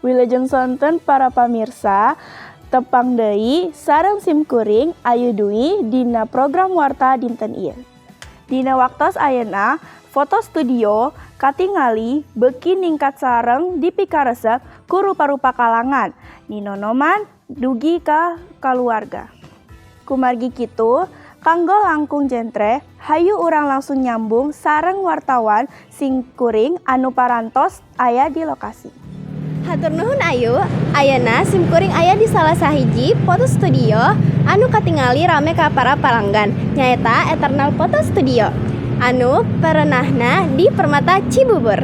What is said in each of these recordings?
Wilujeng sonten para pamirsa, tepang deui sareng simkuring Ayu Dwi dina program Warta dinten ieu. Dina waktos ayeuna, foto studio katingali beuki ningkat sareng dipikaresep ku rupa-rupa kalangan, ninonoman dugi ka kaluarga. Kumargi kitu, kanggo langkung jentre, hayu urang langsung nyambung sareng wartawan simkuring anu parantos aya di lokasi. Hatur nuhun, Ayu. Ayeuna simkuring aya di salah sahiji foto studio anu katingali rame ka para palanggan, nyaeta Eternal Photo Studio anu perenahna di Permata Cibubur.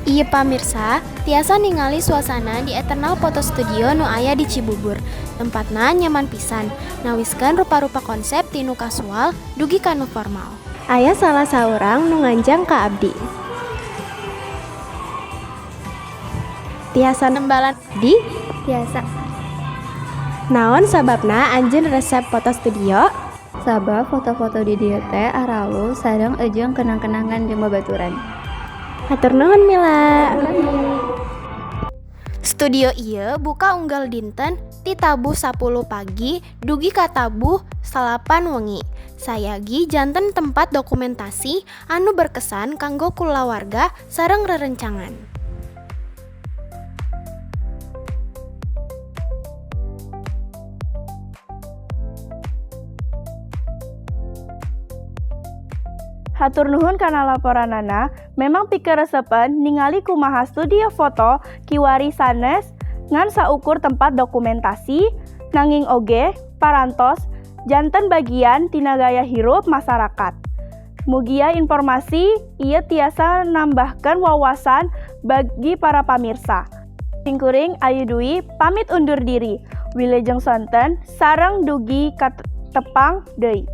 Ieu pamirsa, tiasa ningali suasana di Eternal Photo Studio nu aya di Cibubur. Tempatna nyaman pisan, nawiskeun rupa-rupa konsep ti nu kasual dugi ka nu formal. Aya salah saurang nu nganjang ka abdi. Tiasa nembalan di Biasa. Naon sababna anjeun resep foto studio? Sabab foto-foto di dieu teh aralus sareng eujeung kenang-kenangan jeung babaturan. Hatur nuhun, Mila. Studio ieu buka unggal dinten ti tabuh 10 pagi dugi ka tabuh 9 wengi. Sayagi janten tempat dokumentasi anu berkesan kanggo kulawarga sareng rerencangan. Hatur nuhun kana laporanana, memang pikaresepeun ningali kumaha studio foto kiwari sanes ngan saukur tempat dokumentasi, nanging oge parantos janten bagian tina gaya hirup masyarakat. Mugia informasi ieu tiasa nambahkeun wawasan bagi para pamirsa. Simkuring Ayu Dwi pamit undur diri. Wilujeng sonten sareng dugi katepang deui.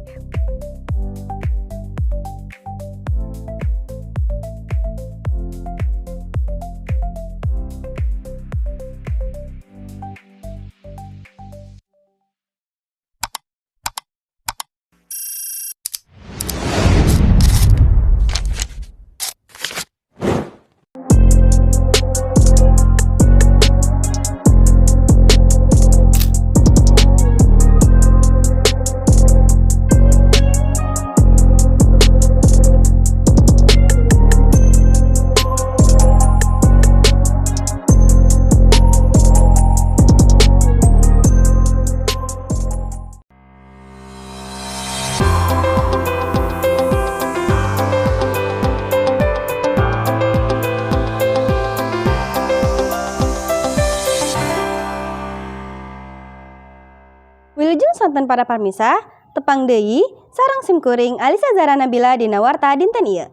Wilujeng sonten para pamirsa, tepang deui sareng simkuring Alisa Zara Nabila dina Warta dinten ieu.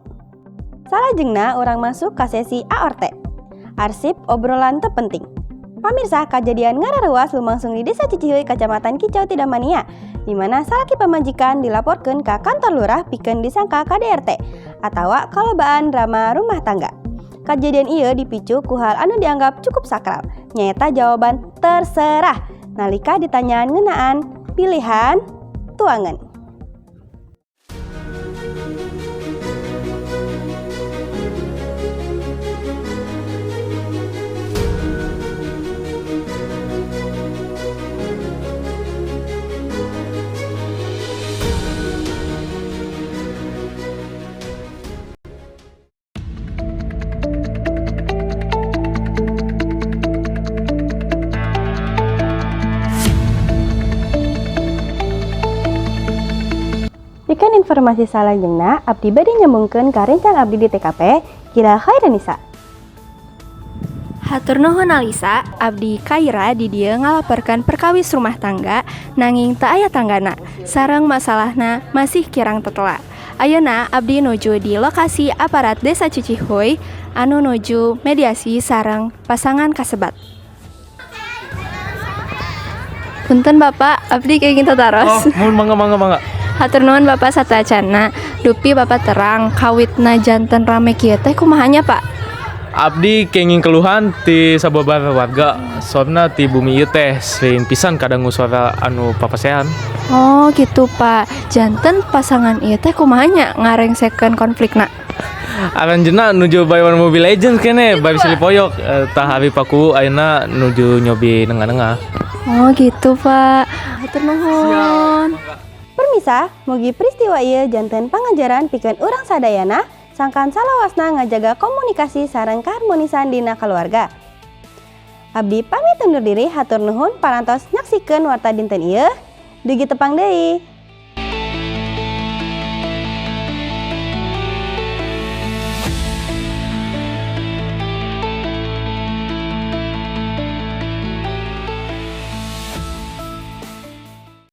Salajengna urang masuk ka sesi AOT. Arsip obrolan terpenting. Pamirsa, kejadian ngararuas lumangsung di Desa Cicihuy, Kecamatan Kicau Tidamania, di mana salaki pamajikan dilaporkeun ka kantor lurah pikeun disangka KDRT atawa kalobaan drama rumah tangga. Kejadian ieu dipicu ku hal anu dianggap cukup sakral, nyaeta jawaban "terserah" nalika ditanyaan ngeunaan pilihan tuangan. Pikeun informasi salajengna, abdi bade nyambungkeun ka rencang abdi di TKP, Kira Khairanisa. Hatur nuhun, Alisa. Abdi Kaira di dieu ngalaporkeun perkawis rumah tangga nanging teu aya tanggana sareng masalahna masih kirang tetela. Ayeuna abdi nuju di lokasi aparat Desa Cicihuy anu nuju mediasi sareng pasangan kasebat. Punten, Bapak, abdi kenging tataros. Oh, mun mangga, mangga, mangga. Hatur nuhun, Bapak, sateuacanna. Dupi Bapak terang kawitna janten rame kieu teh kumaha nya, Pak? Abdi kenging keluhan ti sababaraha warga, soalna ti bumi ieu teh sering pisan kadangu suara anu papasehan. Oh gitu, Pak. Janten pasangan ieu teh kumaha nya ngarengsekeun konflikna? Aranjeunna nuju bayaran Mobile Legends keneh, bari silih poyok. Tah ari Pak Kuwu ayeuna nuju nyobi nengah-nengah. Oh gitu, Pak. Hatur nuhun. Permisa, mugi peristiwa ieu janten pangajaran pikeun urang sadayana sangkan salawasna ngajaga komunikasi sareng keharmonisan dina keluarga. Abdi pamit undur diri, hatur nuhun parantos nyaksikeun warta dinten ieu. Dugi tepang deui.